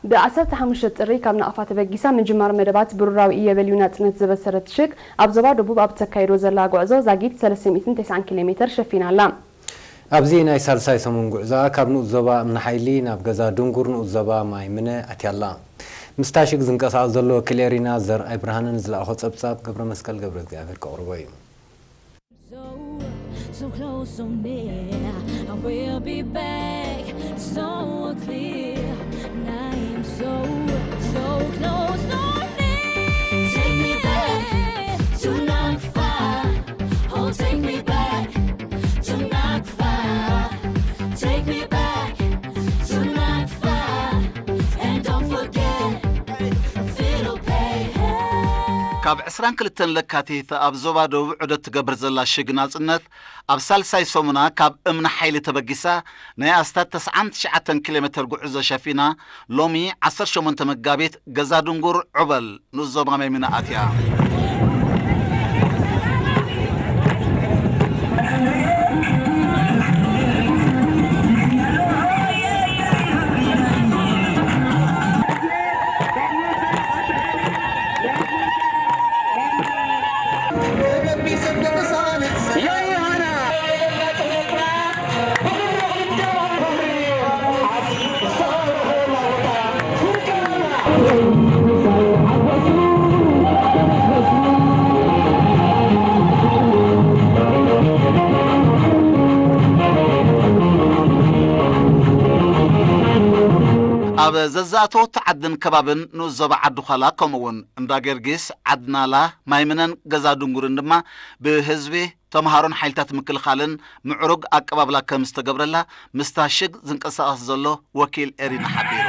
ብ ዓሰርተ ሓሙሽተ ጥሪ ካብ ናቕፋ ተበጊሳ ምጅማር መደባት ብሩራዊ እየ በልዩ ናጽነት ዘበሰረት ሽግ፣ ኣብ ዞባ ደቡብ ኣብ ተካይዶ ዘላ ጉዕዞ ዛጊት ሰለስተ ሚእትን ተስዓን ኪሎ ሜተር ሸፊና ኣላ። ኣብዚ ናይ ሳልሳይ ሰሙን ጉዕዞኣ ካብ ንኡስ ዞባ እምኒ ሓይሊ ናብ ገዛ ድንጉር ንኡስ ዞባ ማይ ምነ ኣትያ ኣላ። ምስታ ሽግ ዝንቀሳቐስ ዘሎ ወኪል ኤሪና ዘርኣይ ብርሃነ ንዝለኣኾ ጸብጻብ ገብረ መስቀል ገብረ እግዚኣብሔር ከቕርቦ እዩ። So, so close, so near. I will be back. So clear. And I am so, so close, so near. Take me back to Nakfa. Oh, take me back to Nakfa. Take me back to Nakfa. And don't forget, fiddle pay. ካብ ዕስራን ክልተን ለካቲት ኣብ ዞባ ደቡብ ዑደት ትገብር ዘላ ሽግ ናጽነት፣ ኣብ ሳልሳይ ሰሙና ካብ እምኒ ሓይሊ ተበጊሳ ናይ ኣስታት ተስዓን ትሽዓተን ኪሎ ሜተር ጉዕዞ ሸፊና፣ ሎሚ ዓሰርተ ሸሞንተ መጋቢት ገዛ ድንጉር ዑበል ንኡስ ዞባ ማይ ምነ ኣትያ። ኣብ ዘዛእተወቶ ዓድን ከባብን ንኡስ ዞባ ዓዲ ዃላ፣ ከምኡ'ውን እንዳ ጊዮርጊስ፣ ዓድናላ፣ ማይምነን ገዛ ድንጉርን ድማ ብህዝቢ፣ ተምሃሮን ሓይልታት ምክልኻልን ምዕሩግ ኣቀባብላ ከም ዝተገብረላ ምስታ ሽግ ዝንቀሳቐስ ዘሎ ወኪል ኤሪና ሓቢሩ።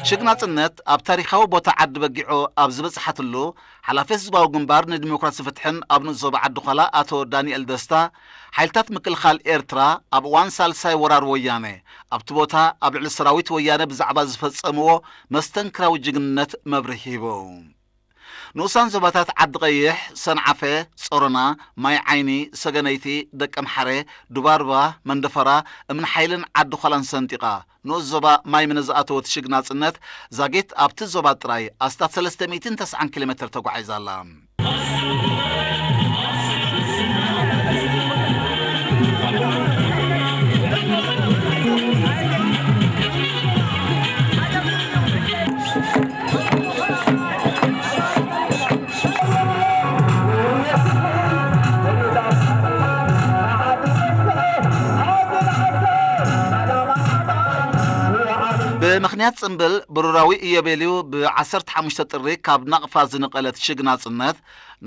ሽግ ናጽነት ኣብ ታሪኻዊ ቦታ ዓዲ በጊዖ ኣብ ዝበጽሓትሉ፣ ሓላፊ ህዝባዊ ግንባር ንዲሞክራሲ ፍትሕን ኣብ ንኡስ ዞባ ዓዲ ዃላ ኣቶ ዳንኤል ደስታ፣ ሓይልታት ምክልኻል ኤርትራ ኣብ እዋን ሳልሳይ ወራር ወያነ ኣብቲ ቦታ ኣብ ልዕሊ ሰራዊት ወያነ ብዛዕባ ዝፈጸምዎ መስተንክራዊ ጅግንነት መብርሂ ሂቡ። ንኡሳን ዞባታት ዓዲ ቀይሕ፣ ሰንዓፈ፣ ጾሮና፣ ማይ ዓይኒ፣ ሰገነይቲ፣ ደቀምሓረ፣ ዱባርባ፣ መንደፈራ፣ እምኒ ሓይልን ዓዲ ዃላን ሰንጢቓ፣ ንኡስ ዞባ ማይ ምነ ዝኣተወት ሽግ ናጽነት ዛጊት ኣብቲ ዞባ ጥራይ ኣስታት ሰለስተ ሚእትን ተስዓን ኪሎ ሜተር ተጓዒዛ ኣላ። ብምኽንያት ጽምብል ብሩራዊ ኢዮቤልዩ ብ ዓሰርተ ሓሙሽተ ጥሪ ካብ ናቕፋ ዝነቐለት ሽግ ናጽነት፣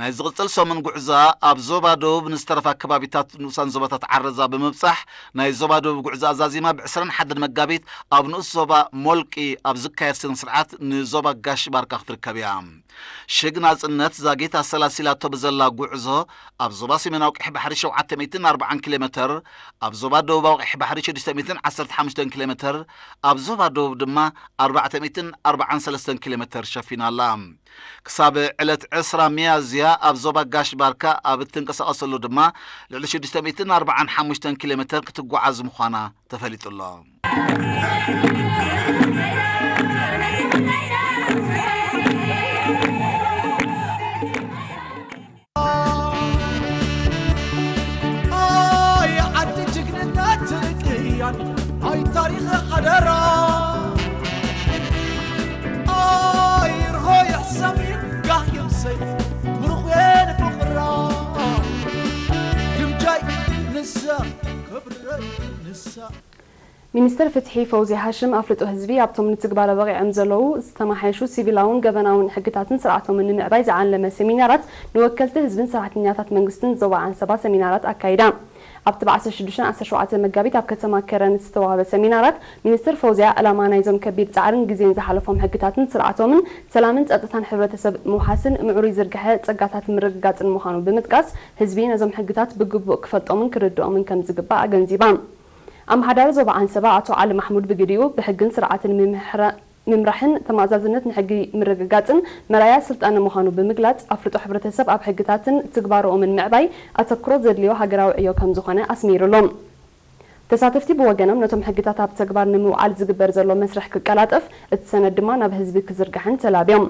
ናይ ዝቕጽል ሰሙን ጉዕዞኣ ኣብ ዞባ ደቡብ ንዝተረፋ ከባቢታት ንኡሳን ዞባታት ዓረዛ ብምብጻሕ፣ ናይ ዞባ ደቡብ ጉዕዞኣ ዛዚማ ብ ዕስራን ሓደን መጋቢት ኣብ ንኡስ ዞባ ሞልቂ ኣብ ዝካየድ ስነ ስርዓት ንዞባ ጋሽ ባርካ ክትርከብ እያ። ሽግ ናጽነት ዛጊት ኣሰላሲላቶ ብዘላ ጉዕዞ፣ ኣብ ዞባ ሰሜናዊ ቀይሕ ባሕሪ ሸውዓተ ሚእትን ኣርባዓን ኪሎ ሜተር፣ ኣብ ዞባ ደቡባዊ ቀይሕ ባሕሪ ሽዱሽተ ሚእትን ዓሰርተ ሓሙሽተን ኪሎ ሜተር፣ ኣብ ዞባ ደቡብ ድማ ኣርባዕተ ሚእትን ኣርባዓን ሰለስተን ኪሎ ሜተር ሸፊና ኣላ። ክሳብ ዕለት ዕስራ ሚያዝያ ኣብ ዞባ ጋሽ ባርካ ኣብ እትንቀሳቐሰሉ ድማ ልዕሊ ሽዱሽተ ሚእትን ኣርባዓን ሓሙሽተን ኪሎ ሜተር ክትጓዓዝ ምዃና ተፈሊጡ ኣሎ። ኣይ ዓዲ ጅግንነት ትርቅያን ናይ ታሪኽ ሓደራ። ኣይ ርሆ ይሕሰም ይጋህ ይምሰይ ምሩቕ የን ፍቕራ። ግምጃይ ንሳ ክብረይ ንሳ። ሚኒስትር ፍትሒ ፈውዝያ ሃሽም ኣፍልጦ ህዝቢ ኣብቶም ንትግባረ በቒዖም ዘለዉ ዝተማሓየሹ ሲቪላውን ገበናውን ሕግታትን ስርዓቶምን ንምዕባይ ዝዓለመ ሰሚናራት ንወከልቲ ህዝብን ሰራሕተኛታት መንግስትን ዞባ ዓንሰባ ሰሚናራት ኣካይዳ። ኣብቲ ብ ዓሰርተ ሽዱሽተን ዓሰርተ ሸውዓተን መጋቢት ኣብ ከተማ ከረን ዝተዋህበ ሰሚናራት፣ ሚኒስትር ፈውዝያ ዕላማ ናይዞም ከቢድ ጻዕርን ግዜን ዝሓለፎም ሕግታትን ስርዓቶምን ሰላምን ጸጥታን ሕብረተሰብ ምውሓስን ምዕሩይ ዝርግሐ ጸጋታት ምርግጋጽን ምዃኑ ብምጥቃስ፣ ህዝቢ ነዞም ሕግታት ብግቡእ ክፈልጦምን ክርድኦምን ከም ዝግባእ ኣገንዚባ። ኣመሓዳሪ ዞባ ዓንሰባ ኣቶ ዓሊ ማሕሙድ ብግዲኡ፣ ብሕግን ስርዓትን ምምሕራ-፣ ምምራሕን ተማእዛዝነት ንሕጊ ምርግጋጽን መራያ ስልጣነ ምዃኑ ብምግላጽ፣ ኣፍልጦ ሕብረተሰብ ኣብ ሕግታትን ትግባረኦምን ምዕባይ ኣተኩሮ ዘድልዮ ሃገራዊ ዕዮ ከም ዝኾነ ኣስሚሩ ኣሎ። ተሳተፍቲ ብወገኖም፣ ነቶም ሕግታት ኣብ ተግባር ንምውዓል ዝግበር ዘሎ መስርሕ ክቀላጠፍ፣ እቲ ሰነድ ድማ ናብ ህዝቢ ክዝርጋሕን ተላብዮም።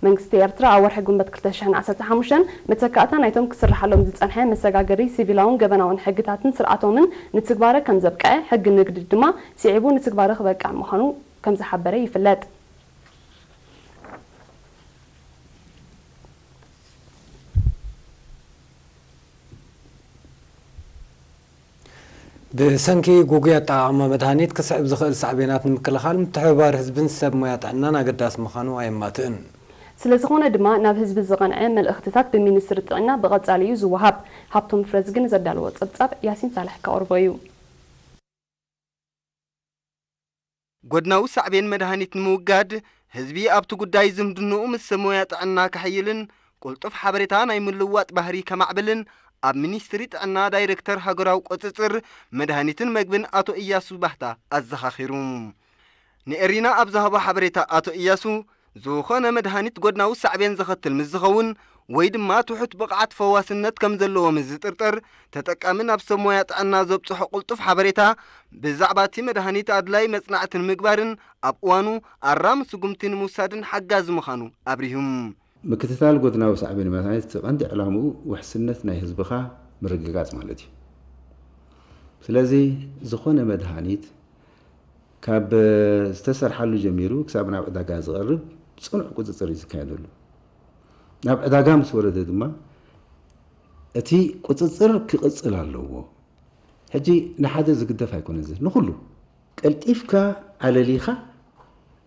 መንግስቲ ኤርትራ ኣብ ወርሒ ጉንበት ክልተ ሽሕን ዓሰርተ ሓሙሽተን መተካእታ ናይቶም ክስርሓሎም ዝጸንሐ መሰጋገሪ ሲቪላውን ገበናውን ሕግታትን ስርዓቶምን ንትግባረ ከም ዘብቅዐ፣ ሕጊ ንግዲ ድማ ስዒቡ ንትግባረ ክበቅዕ ምዃኑ ከም ዝሓበረ ይፍለጥ። ብሰንኪ ጉጉይ ኣጠቓቕማ መድሃኒት ክስዕብ ዝኽእል ሳዕቤናት ንምክልኻል ምትሕብባር ህዝብን ሰብ ሞያ ጥዕናን ኣገዳሲ ምዃኑ ኣየማትእን። ስለዝኾነ ድማ ናብ ህዝቢ ዝቐንዐ መልእኽትታት ብሚኒስትሪ ጥዕና ብቐጻሊ እዩ ዝወሃብ። ሃብቶም ፍረዝግን ዘዳለዎ ጸብጻብ ያሲን ሳልሕ ከቕርቦ እዩ። ጎድናዊ ሳዕቤን መድሃኒት ንምውጋድ ህዝቢ ኣብቲ ጉዳይ ዝምድንኡ ምስ ሰብ ሞያ ጥዕና ከሐይልን ቅልጡፍ ሓበሬታ ናይ ምልውዋጥ ባህሪ ከማዕብልን ኣብ ሚኒስትሪ ጥዕና ዳይረክተር ሃገራዊ ቁጽጽር መድሃኒትን መግብን ኣቶ እያሱ ባህታ ኣዘኻኺሩ። ንኤሪና ኣብ ዝሃቦ ሓበሬታ ኣቶ እያሱ፣ ዝኾነ መድሃኒት ጎድናዊ ሳዕቤን ዘኸትል ምስ ዝኸውን ወይ ድማ ትሑት ብቕዓት ፈዋስነት ከም ዘለዎ ምስ ዝጥርጠር፣ ተጠቃሚ ናብ ሰብ ሞያ ጥዕና ዘብጽሖ ቅልጡፍ ሓበሬታ ብዛዕባ እቲ መድሃኒት ኣድላይ መጽናዕቲ ንምግባርን ኣብ እዋኑ ኣራሚ ስጉምቲ ንምውሳድን ሓጋዚ ምዃኑ ኣብሪሁ። ምክትታል ጎድናዊ ሳዕቤን መድሃኒት እቲ ቀንዲ ዕላምኡ ውሕስነት ናይ ህዝብኻ ምርግጋጽ ማለት እዩ። ስለዚ ዝኾነ መድሃኒት ካብ ዝተሰርሓሉ ጀሚሩ ክሳብ ናብ ዕዳጋ ዝቐርብ ጽኑዕ ቁጽጽር እዩ ዝካየደሉ። ናብ ዕዳጋ ምስ ወረደ ድማ እቲ ቁጽጽር ክቕጽል ኣለዎ። ሕጂ ንሓደ ዝግደፍ ኣይኮነን፣ እዚ ንኹሉ ቀልጢፍካ ኣለሊኻ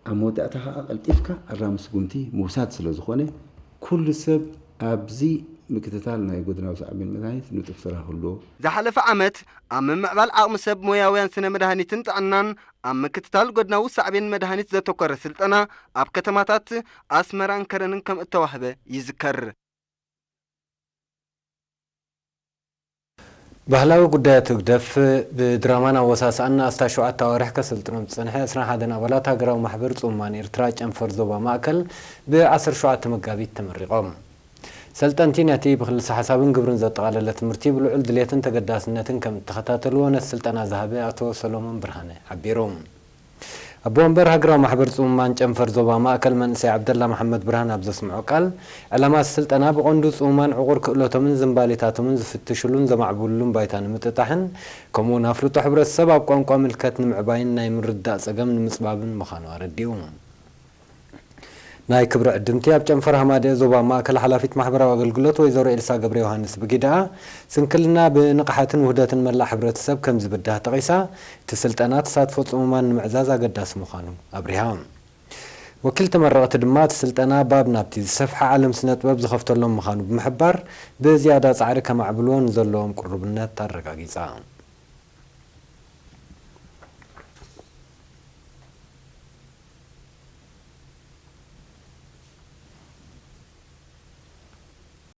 ኣብ መወዳእታ ከዓ ቀልጢፍካ ኣራሚ ስጉምቲ ምውሳድ ስለ ዝኾነ ኩሉ ሰብ ኣብዚ ምክትታል ናይ ጎድናዊ ሳዕቤን መድሃኒት ንጡፍ ስራሕ ክህልዎ። ዝሓለፈ ዓመት ኣብ ምምዕባል ዓቕሚ ሰብ ሞያውያን ስነ መድሃኒትን ጥዕናን ኣብ ምክትታል ጎድናዊ ሳዕቤን መድሃኒት ዘተኮረ ስልጠና ኣብ ከተማታት ኣስመራን ከረንን ከም እተዋህበ ይዝከር። ባህላዊ ጉዳያት ህግደፍ ብድራማን ኣወሳስኣን ንኣስታት ሸውዓተ ኣዋርሕ ከሰልጥኖም ዝጸንሐ ዕስራን ሓደን ኣባላት ሃገራዊ ማሕበር ጽሙማን ኤርትራ ጨንፈር ዞባ ማእከል ብ ዓሰርተ ሸውዓተ መጋቢት ተመሪቖም። ሰልጠንቲ ነቲ ብክልሰ ሓሳብን ግብርን ዘጠቓለለ ትምህርቲ ብልዑል ድሌትን ተገዳስነትን ከም እተኸታተልዎ ነቲ ስልጠና ዝሃበ ኣቶ ሰሎሞን ብርሃነ ሓቢሩ። ኣቦ ወንበር ሃገራዊ ማሕበር ጽሙማን ጨንፈር ዞባ ማእከል መንእሰይ ዓብደላ መሓመድ ብርሃን ኣብ ዘስምዖ ቃል፣ ዕላማ እቲ ስልጠና ብቐንዱ ጽሙማን ዕቑር ክእለቶምን ዝንባሌታቶምን ዝፍትሽሉን ዘማዕብሉሉን ባይታ ንምጥጣሕን፣ ከምኡ'ውን ኣፍልጦ ሕብረተሰብ ኣብ ቋንቋ ምልከት ንምዕባይን ናይ ምርዳእ ጸገም ንምጽባብን ምዃኑ ኣረዲኡ። ናይ ክብሪ ዕድምቲ ኣብ ጨንፈር ሃማደኤ ዞባ ማእከል ሓላፊት ማሕበራዊ ኣገልግሎት ወይዘሮ ኤልሳ ገብረዮሃንስ ብጊደኣ፣ ስንክልና ብንቕሓትን ውህደትን መላእ ሕብረተሰብ ከም ዝብዳህ ጠቒሳ፣ እቲ ስልጠና ተሳትፎ ጽሙማን ንምዕዛዝ ኣገዳሲ ምዃኑ ኣብሪሃ። ወኪል ተመረቕቲ ድማ እቲ ስልጠና ባብ ናብቲ ዝሰፍሐ ዓለም ስነ ጥበብ ዝኸፍተሎም ምዃኑ ብምሕባር፣ ብዝያዳ ጻዕሪ ከማዕብልዎ ንዘለዎም ቅሩብነት ኣረጋጊጻ።